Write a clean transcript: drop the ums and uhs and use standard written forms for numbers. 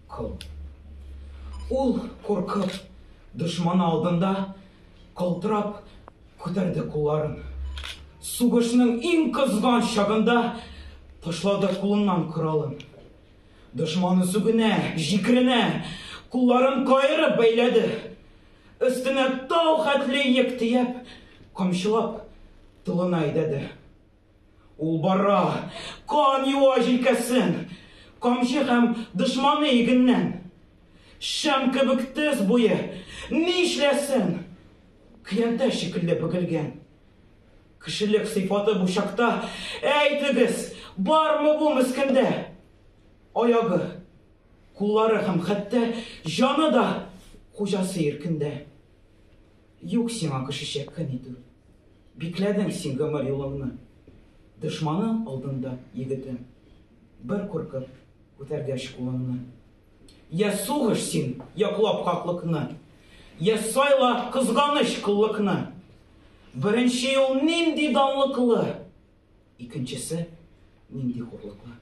Кол. Ул, куркып, дошманы алдында калтырап күтәрде кулларын. Сугышның иң кызган чагында ташлады кулыннан коралын. Дошманы сүгенә, җикеренә, кулларын каерып бәйләде. Өстенә тау хәтле йөк төяп, камчылап тылына әйдәде. Ул бара, кан юа җилкәсен, камчы һәм дошманы игеннән. Шәм кебек тез буе, нишләсен? Көянтә шикелле бөгелгән. Кешелек сыйфаты бу чакта, әйтегез, бармы бу мескендә? Аягы, куллары һәм хәтта җаны да хуҗасы иркендә. Юк сиңа кешечә көн итү. Бикләдең син гомер юлыңны. Дошманың алдында, егетем, бер куркып күтәргәч кулыңны. Йә сугыш син, яклап хаклыкны, йә сайла кызганыч коллыкны. Беренче юл нинди данлыклы, икенчесе нинди хурлыклы.